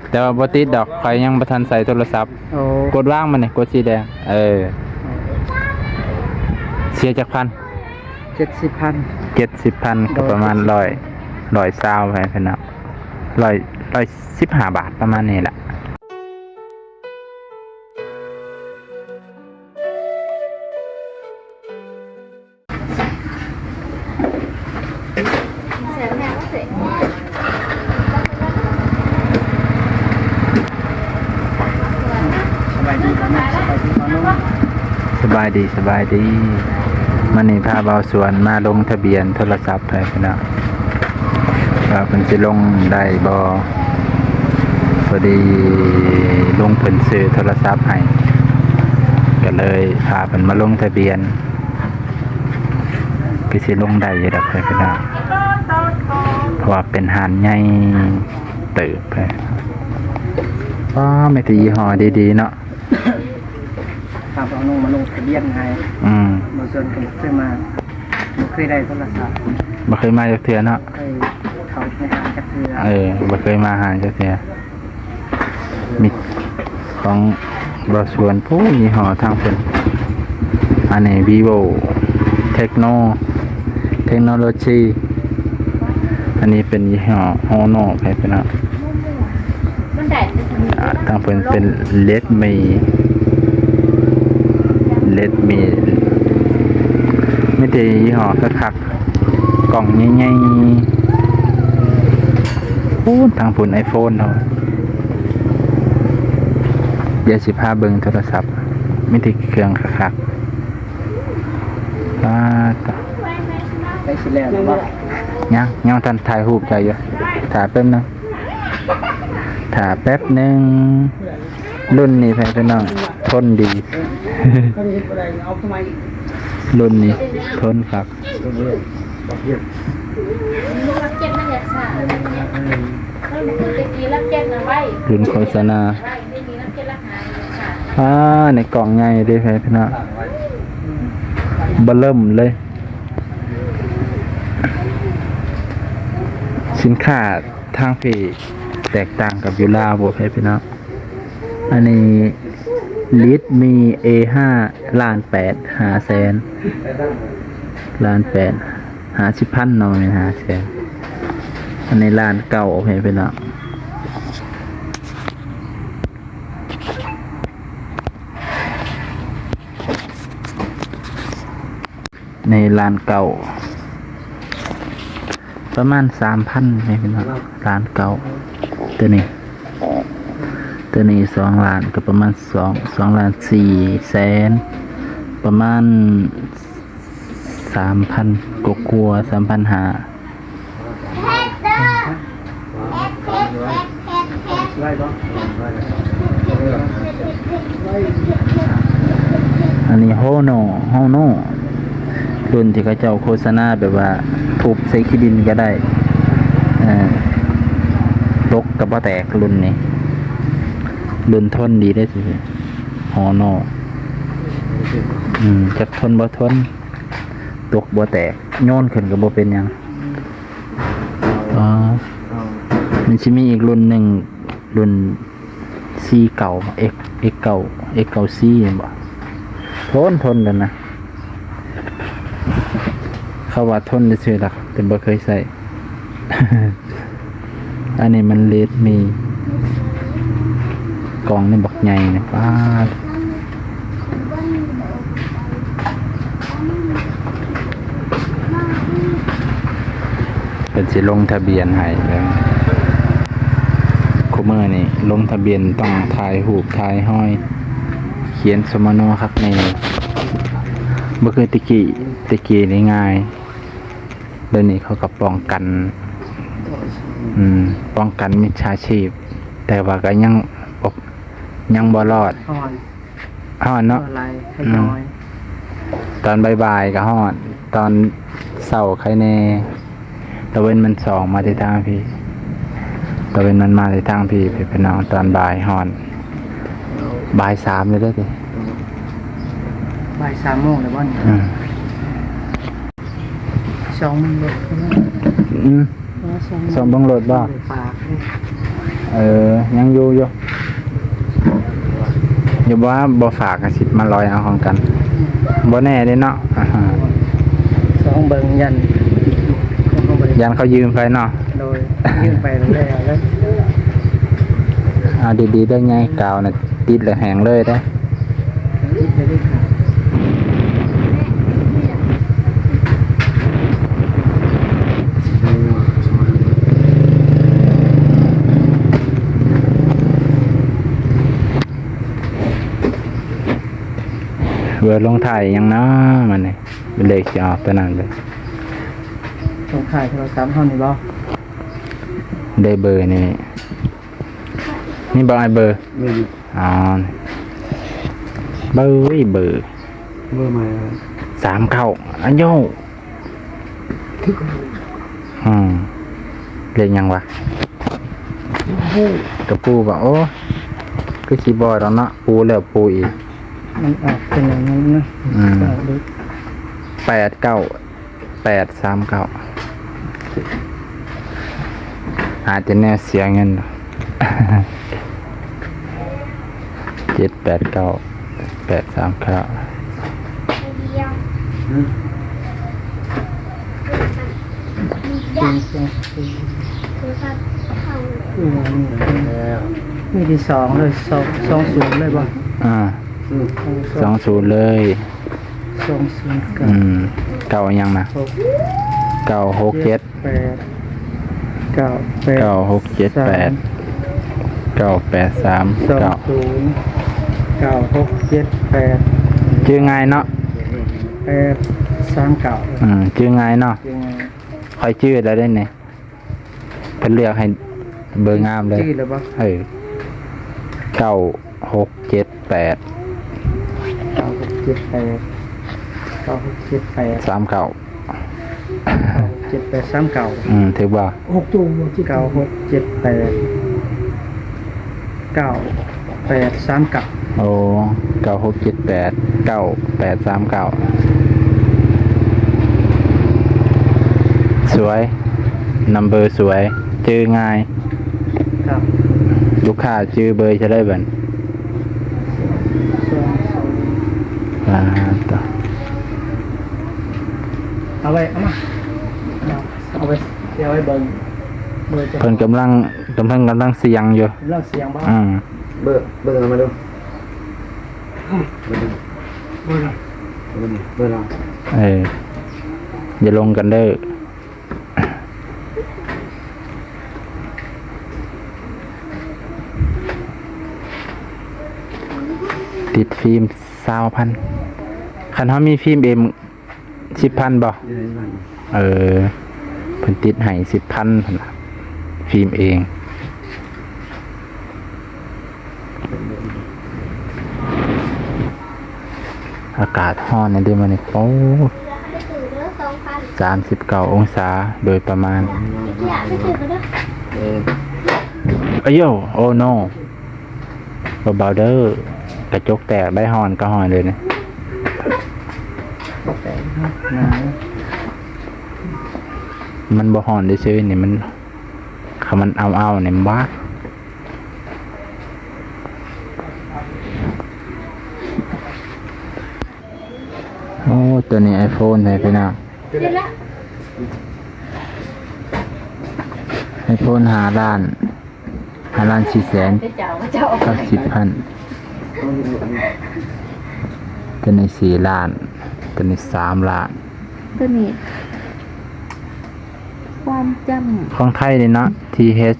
ແຕ່ວ່າບໍ່ຕິດດອກ ຂ້ອຍຍັງບໍ່ທັນໃຊ້ໂທລະສັບ. ໂອ້ ກົດວາງມັນນີ້ ກົດສີແດງ. ເອີ ເສຍຈັກພັນ? ເຈັດສິບພັນ. ເຈັດສິບພັນ ໂດຍ ກໍປະມານຮ້ອຍ ຮ້ອຍຊາວ ໄປເພິ່ນເນາະ ຮ້ອຍ ຮ້ອຍສິບຫ້າບາດ ປະມານນີ້ແຫຼະ. ສະບາຍດີ ສະບາຍດີ ສະບາຍດີ. ມື້ນີ້ພາບ່າວສວນມາລົງທະບຽນໂທລະສັບໃຫ້ພີ່ນ້ອງ ວ່າເພິ່ນຊິລົງໄດ້ບໍ່. ພໍດີລຸງເພິ່ນຊື້ໂທລະສັບໃຫ້ ກໍເລີຍພາເພິ່ນມາລົງທະບຽນ. ຄືຊິລົງໄດ້ຢູ່ດອກເພິ່ນພີ່ນ້ອງ ເພາະວ່າເປັນຮ້ານໃຫຍ່ເຕີບ. ອໍ ມີແຕ່ຍີ່ຫໍ້ດີໆເນາະ. ພານ້ອງມາລົງທະບຽນໃຫ້. ອືມ ບໍ່ເຊີນກໍບໍ່ເຄີຍມາ ບໍ່ເຄີຍໄດ້ໂທລະສັບ ບໍ່ເຄີຍມາຈັກເທື່ອເນາະ. ເອີ ບໍ່ເຄີຍເຂົ້າໃນຮ້ານຈັກເທື່ອ. ເອີ ບໍ່ເຄີຍມາຮ້ານຈັກເທື່ອ. ມີຂອງບ່າວສວນ ຜູ້ຍີ່ຫໍ້ທາງເພິ່ນ. ອັນນີ້ Vivo Tecno Technology. ອັນນີ້ເປັນຍີ່ຫໍ້ Honor ໃຜເພິ່ນເນາະ. ອາ ທາງເພິ່ນເປັນ Redmi Redmi. ມີແຕ່ຍີ່ຫໍ້ຄັກໆ ກ້ອງໃຫຍ່ໆ. ໂອ້ ທາງພຸ້ນ iPhone ເນາະ. ດຽວຊິພາເບິ່ງໂທລະສັບ ມີແຕ່ເຄື່ອງຄັກໆ. ປາດ ໃກ້ຊິແລ້ວແລ້ວບໍ່? ຍັງ ຍັງບໍ່ທັນຖ່າຍຮູບໃສ່ຢູ່. ຖ້າແປັບໜຶ່ງ ຖ້າແປັບໜຶ່ງ. ລຸ້ນນີ້ ເພື່ອນພີ່ນ້ອງ ທົນດີ. ລຸ້ນນີ້ທົນຄັກ. ລຸ້ນໂຄສະນາ. ອາ ໃນກ້ອງໃຫຍ່ເດ້ ເພື່ອນພີ່ນ້ອງ ເບິ່ມເລີ່ມເລີຍ. ສິນຄ້າທາງພີ້ແຕກຕ່າງກັບຢູ່ລາວບໍ່ ເພື່ອນພີ່ນ້ອງ. ອັນນີ້ Redmi A ຫ້າ ລ້ານແປດ ຫ້າແສນ ລ້ານແປດ ຫ້າສິບພັນເນາະ ແມ່ນຫ້າແສນ. ອັນນີ້ລ້ານເກົ້າ ເພື່ອນພີ່ນ້ອງ. ໃນລ້ານເກົ້າ ປະມານສາມພັນ ນີ້ພີ່ນ້ອງ ລ້ານເກົ້າ. ຕົວນີ້ ຕົວນີ້ສອງລ້ານ ກໍປະມານສອງ ສອງລ້ານສີ່ແສນ ປະມານສາມພັນກວ່າໆ ສາມພັນຫ້າ. ອັນນີ້ Honor Honor ລຸ້ນທີ່ເຂົາເຈົ້າໂຄສະນາແບບວ່າທຸບໃສ່ຂີ້ດິນກໍໄດ້ ເອີ ຕົກກໍບໍ່ແຕກລຸ້ນນີ້ ລຸ້ນທົນດີເດ້ Honor. ອືມ ຈັກທົນບໍ່ທົນ ຕົກບໍ່ແຕກ ໂຍນຂຶ້ນກໍບໍ່ເປັນຫຍັງ. ອໍ ມັນຊິມີອີກລຸ້ນໜຶ່ງ ລຸ້ນ C ເກົ້າ X X ເກົ້າ X ເກົ້າ C ແມ່ນບໍ່? ທົນ ທົນແລ້ວນະ ເຂົາວ່າທົນຊື່ໆດອກ ແຕ່ບໍ່ເຄີຍໃຊ້. ອັນນີ້ມັນ Redmi ກ້ອງນີ້ບັກໃຫຍ່ນະ ປາດ. ເພິ່ນຊິລົງທະບຽນໃຫ້ເດີ. ຄູ່ມື້ນີ້ລົງທະບຽນຕ້ອງຖ່າຍຮູບຖ່າຍຮອຍ ຂຽນສະມະໂນຄັກແນ່. ບໍ່ຄືແຕ່ກີ້ ແຕ່ກີ້ນີ້ງ່າຍ. ດຽວນີ້ເຂົາກໍປ້ອງກັນ ອືມ ປ້ອງກັນມິດສາຊີບ ແຕ່ວ່າກໍຍັງບໍ່ ຍັງບໍ່ລອດ. ຮ້ອນ ຮ້ອນເນາະ ອືມ ຕອນບ່າຍໆກໍຮ້ອນ ຕອນເຊົ້າໄຄແນ່. ຕາເວັນມັນສ່ອງມາແຕ່ທາງພີ້ ຕາເວັນມັນມາແຕ່ທາງພີ້ ພີ່ນ້ອງ. ຕອນບ່າຍຮ້ອນ ບ່າຍສາມແລ້ວເດ້. ບ່າຍສາມໂມງແລ້ວບໍ່ນີ້? ອືມ ສ່ອງເບິ່ງລົດ ອືມ ເອີ ສ່ອງເບິ່ງລົດບໍ່? ຝາກເດ້. ເອີ ຍັງຢູ່ຢູ່ ຢູ່ບໍ່ ບໍ່ຝາກກະຊິມາລອຍເອົາຂອງກັນ ບໍ່ແນ່ເດ້ເນາະ. ລອງເບິ່ງ ຢ້ານ ຢ້ານເຂົາຢືມໄປເນາະ. ໂດຍ ຢືມໄປແລ້ວເລີຍ. ເອົາດີໆເດີ ໃຫຍ່ກາວນະ ຕິດແລ້ວແຮງເລີຍເດ້. ເບີລົງທ້າຍຫຍັງເນາະ ມັນນີ້ ເລກຊິອອກຕົວນັ້ນເລີຍ. ລົງທ້າຍໂທລະສັບເຮົານີ້ບໍ່? ໄດ້ເບີນີ້ ນີ້ບໍ່ອ້າຍ ເບີ? ແມ່ນ. ອໍ ເບີ ເບີ ເບີມາ ສາມເກົ້າ ອາໂຍ ອືມ ເລກຫຍັງວະ? ກະປູບໍ່? ໂອ້ ຄືຊິບໍ່ດອກເນາະ ປູແລ້ວປູອີກ ມັນອອກເປັນຫຍັງນັ້ນນະ. ອືມ ແປດເກົ້າ ແປດສາມເກົ້າ ຫາແຕ່ແນວເສຍເງິນ. ເຈັດແປດເກົ້າ ແປດສາມເກົ້າ ມີທີ່ສອງເລີຍ ສອງ ສອງສູນເລີຍບໍ່? ອ່າ ສອງສູນເລີຍ. ສອງສູນເກົ້າ ອືມ ເກົ້າຫຍັງນະ? ເກົ້າຫົກເຈັດ ແປດ ເກົ້າແປດ ເກົ້າຫົກເຈັດແປດ ສາມ ເກົ້າແປດສາມ ສອງສູນ ເກົ້າຫົກເຈັດແປດ ຈື່ງ່າຍເນາະ ແປດສາມເກົ້າ. ອືມ ຈື່ງ່າຍເນາະ ຈື່ງ່າຍ ຂ້ອຍຈື່ແລ້ວເດ້ນີ້. ເພິ່ນເລືອກໃຫ້ເບີງາມເລີຍ ຈື່ແລ້ວບໍ່? ເອີ ເກົ້າຫົກເຈັດແປດ ເກົ້າຫົກເຈັດແປດ ເກົ້າຫົກເຈັດແປດ ສາມເກົ້າ ເກົ້າຫົກເຈັດແປດສາມເກົ້າ. ອືມ ຖືກບໍ່? ຫົກໂຕບໍ່? ເກົ້າຫົກເຈັດແປດ ເກົ້າ ແປດສາມເກົ້າ. ໂອ້ ເກົ້າຫົກເຈັດແປດ ເກົ້າແປດສາມເກົ້າ ສວຍ ນຳເບີສວຍ ຈື່ງ່າຍ. ລູກຄ້າຈື່ເບີເທົ່າໃດບັດ? ອ່າ ເອົາໄວ້ ເອົາມາ ເອົາໄວ້ ດຽວໄວ້ເບິ່ງເບີ. ເພິ່ນກຳລັງ ເພິ່ນກຳລັງສ່ຽງຢູ່ ກຳລັງສ່ຽງບໍ່? ອືມ ເບີ ເບີເອົາມາດູ. ເອີ ຢ່າລົງກັນເດີ ຕິດຟີມຊາວພັນ ຄັນເຮົາມີຟີມເອັມ ສິບພັນບໍ່? ເອີ ເອີ ເພິ່ນຕິດໃຫ້ສິບພັນພຸ້ນລະ ຟີມເອງ. ອາກາດຮ້ອນແດ່ເດມື້ນີ້ ໂອ້ ສາມສິບເກົ້າອົງສາໂດຍປະມານ. ເອີ ອາໂຍ ໂອໂນ ເບົາໆເດີ ກະຈົກແຕກໄດ໋ ຮ້ອນກະຮ້ອນເລີຍນີ້. ມັນບໍ່ຮ້ອນເດ ເຊີນີ້ ມັນ ຄັນມັນເອົາໆນີ້ມັນບາດ. ໂອ້ ໂຕນີ້ໄອໂຟນເດ້ພີ່ນ້ອງ ໄອໂຟນຫ້າລ້ານ ຫ້າລ້ານສີ່ແສນເກົ້າສິບພັນ. ໂຕນີ້ສີ່ລ້ານ ໂຕນີ້ສາມລ້ານ ໂຕນີ້ຄວາມຈຳ ຂອງໄທນີ້ເນາະ ທີເອັດ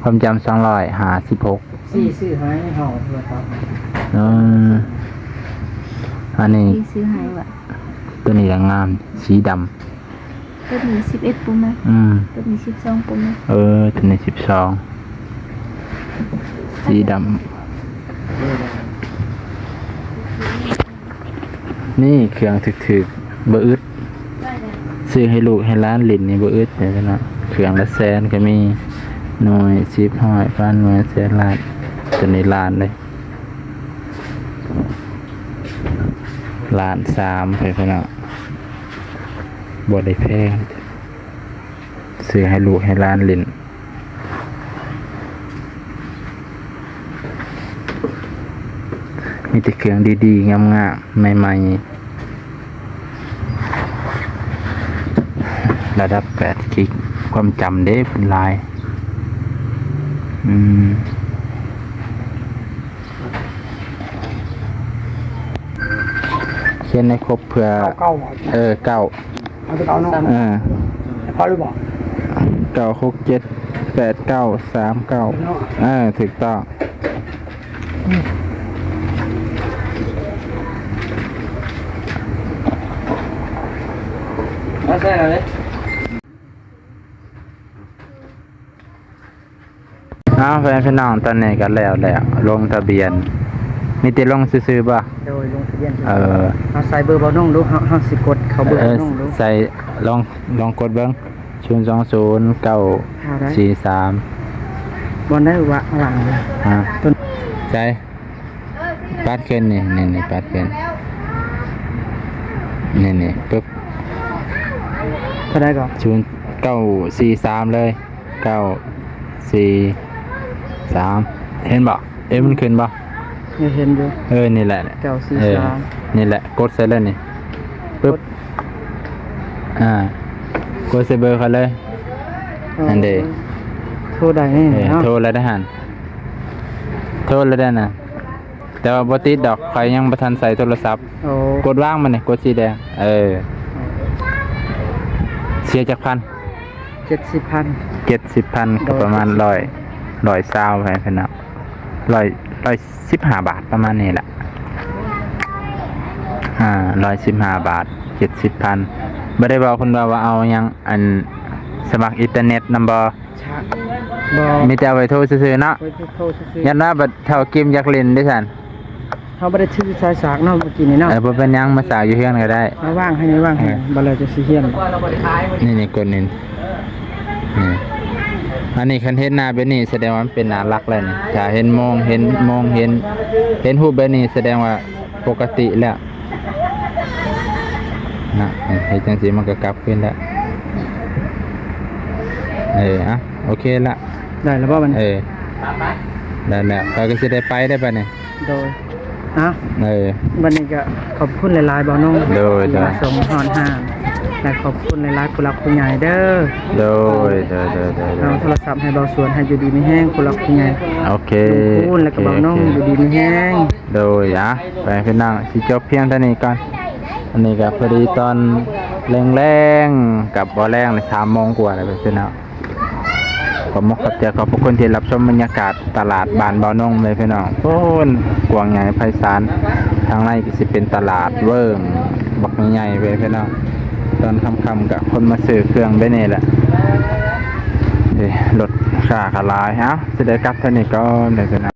ຄວາມຈຳສອງຮ້ອຍຫ້າສິບຫົກ. ຊີ້ຊື້ໃຫ້ເຮົາໂທລະສັບ. ເອີ ອັນນີ້ ຊີ້ຊື້ໃຫ້ວະ. ໂຕນີ້ລະງາມ ສີດຳ. ໂຕນີ້ສິບເອັດໂປແມັກ. ອືມ ໂຕນີ້ສິບສອງໂປແມັກ. ເອີ ໂຕນີ້ສິບສອງ ສີດຳ. ນີ້ເຄື່ອງຖືກໆ ບໍ່ອຶດ ຊື້ໃຫ້ລູກໃຫ້ຫຼານຫຼິ້ນນີ້ບໍ່ອຶດເດ້ພີ່ນ້ອງ. ເຄື່ອງລະແສນກະມີ ໜ່ວຍ ສິບ ຮ້ອຍ ພັນ ໝື່ນ ແສນ ລ້ານ. ໂຕນີ້ລ້ານເດ້ ລ້ານສາມ ເອີ ພີ່ນ້ອງ ບໍ່ໄດ້ແພງ ຊື້ໃຫ້ລູກໃຫ້ຫຼານຫຼິ້ນ. ມີແຕ່ເຄື່ອງດີໆ ງາມໆ ໃໝ່ໆ ລະດັບແປດກິກ ຄວາມຈຳເດ້ເພິ່ນຫຼາຍ. ອືມ ຂຽນໃຫ້ຄົບເພື່ອ ເກົ້າ ເກົ້າ ເອີ ເກົ້າ ເອົາແຕ່ເກົ້າເນາະ ເອີ ພໍຫຼືບໍ່? ເກົ້າ ຫົກ ເຈັດ ແປດ ເກົ້າ ສາມ ເກົ້າ ເນາະ ເອີ ຖືກຕ້ອງ. ມາໃສ່ເອົາເດ້. ເອົາ ພໍ່ແມ່ພີ່ນ້ອງ ຕອນນີ້ກໍແລ້ວແລ້ວ ລົງທະບຽນ ມີແຕ່ລົງຊື່ໆບໍ່? ໂດຍ ລົງທະບຽນຊື່ໆ. ເອີ ເຮົາໃສ່ເບີບ່າວນົງດູ ເຮົາ ເຮົາຊິກົດເຂົ້າເບີບ່າວນົງດູ ເອີ ໃສ່ ລອງ ລອງກົດເບິ່ງ ສູນສອງສູນ ເກົ້າສີ່ສາມ ບ່ອນໃດວະ ຫວ່າງ ຮະ ໃສ່ ປັດຂຶ້ນນີ້ ນີ້ໆ ປັດຂຶ້ນ ນີ້ໆ ປຶບ ເທົ່າໃດກໍ? ສູນ ເກົ້າສີ່ສາມ ເລີຍ ເກົ້າສີ່ສາມ ເຫັນບໍ່? ເຫັນມັນຂຶ້ນບໍ່? ເຫັນຢູ່ ເອີ ນີ້ແຫຼະ ເກົ້າສີ່ສາມ ເອີ ນີ້ແຫຼະ ກົດໃສ່ເລີຍນີ້ ປຶບ ອ່າ ກົດໃສ່ເບີເຂົາເລີຍ ອໍ ນັ້ນເດ້ ໂທໄດ້ນີ້ ເອີ ເນາະ ໂທແລ້ວໄດ້ຫັ້ນ ໂທແລ້ວໄດ້ນະ ແຕ່ວ່າບໍ່ຕິດດອກ ຂ້ອຍຍັງບໍ່ທັນໃສ່ໂທລະສັບ. ໂອ້ ກົດວາງມັນນີ້ ກົດສີແດງ ເອີ ເສຍຈັກພັນ? ເຈັດສິບພັນ ເຈັດສິບພັນ ໂດຍ ກໍປະມານ ເຈັດສິບພັນ ຮ້ອຍ ຮ້ອຍຊາວ ໄປເພິ່ນເນາະ ຮ້ອຍ ຮ້ອຍສິບຫ້າບາດ ປະມານນີ້ແຫຼະ ອ່າ ຮ້ອຍສິບຫ້າບາດ ເຈັດສິບພັນ. ບໍ່ໄດ້ບອກເພິ່ນວ່າ ວ່າເອົາຫຍັງ ອັນ ສະໝັກອິນເຕີເນັດນຳບໍ່? ບໍ່ ມີແຕ່ເອົາໄວ້ໂທຊື່ໆເນາະ ໄວ້ໂທຊື່ໆ ຢ້ານວ່າບັດເຖົ້າກິມຢາກຫຼິ້ນເດ້ຊັ້ນ ເຮົາບໍ່ໄດ້ຖືສາຍສາກເນາະ ເມື່ອກີ້ນີ້ເນາະ ເອີ ບໍ່ເປັນຫຍັງ ມາສາກຢູ່ເຮືອນກໍໄດ້ ເອົາວາງໃຫ້ນີ້ ວາງໃຫ້ນີ້ ເອີ ບັດແລ້ວຈະຊິຮຽນ ນີ້ໆ ກົດນີ້ ນີ້ ອັນນີ້ຄັນເຮັດໜ້າແບບນີ້ ສະແດງວ່າມັນເປັນໜ້າຫຼັກແລ້ວນີ້ ຖ້າເຫັນໂມງ ເຫັນໂມງ ເຫັນ ເຫັນຮູບແບບນີ້ ສະແດງວ່າ ປົກກະຕິແລ້ວນະ ເຮັດຈັ່ງຊີ້ມັນກໍກັບຄືນແລ້ວ. ເອີ ອ່ະ ໂອເຄລະ ໄດ້ແລ້ວບໍ່ບັດນີ້? ເອີ ໄດ້ແລ້ວ ຂ້ອຍກໍຊິໄດ້ໄປໄດ້ບັດນີ້. ໂດຍ ອ່ະ ເອີ ບັດນີ້ກໍຂອບຄຸນຫຼາຍໆ ບ່າວນົງ ໂດຍ ທີ່ມາສົ່ງຮອດຮ້ານ ແລະ ຂອບຄຸນຫຼາຍໆ ຜູ້ຫຼັກຜູ້ໃຫຍ່ເດີ. ໂດຍ ໂດຍ ໂດຍ ໂດຍ ເອົາໂທລະສັບໃຫ້ບ່າວສວນ ໃຫ້ຢູ່ດີມີແຮງ ຜູ້ຫຼັກຜູ້ໃຫຍ່ ໂອເຄ ລຸງຄູນ ແລະ ກໍບ່າວນົງ ໂອເຄ ຢູ່ດີມີແຮງ. ໂດຍ ອ່ະ ໄປພີ່ນ້ອງ ຊິຈົບພຽງເທົ່ານີ້ກ່ອນ. ອັນນີ້ກໍພໍດີຕອນແລງໆ ກັບບໍ່ແລງ ສາມໂມງກວ່າແລ້ວພີ່ນ້ອງ. ຂອບມຸກຂອບໃຈ ຂອບພະຄຸນທີ່ຮັບຊົມບັນຍາກາດຕະຫຼາດບ້ານບ່າວນົງເລີຍພີ່ນ້ອງ. ໂອ້ຍ ກວ້າງໃຫຍ່ໄພສານ ທາງໃນກໍຊິເປັນຕະຫຼາດເວີ້ງບັກໃຫຍ່ເລີຍພີ່ນ້ອງ. ຕອນຄ່ຳໆ ກໍຄົນມາຊື້ເຄື່ອງໄປນີ້ແຫຼະ. ເອີ ລົດຄ້າກໍຫຼາຍ. ເອົ້າ ຊິໄດ້ກັບເທົ່ານີ້ກ່ອນເດີພີ່ນ້ອງ.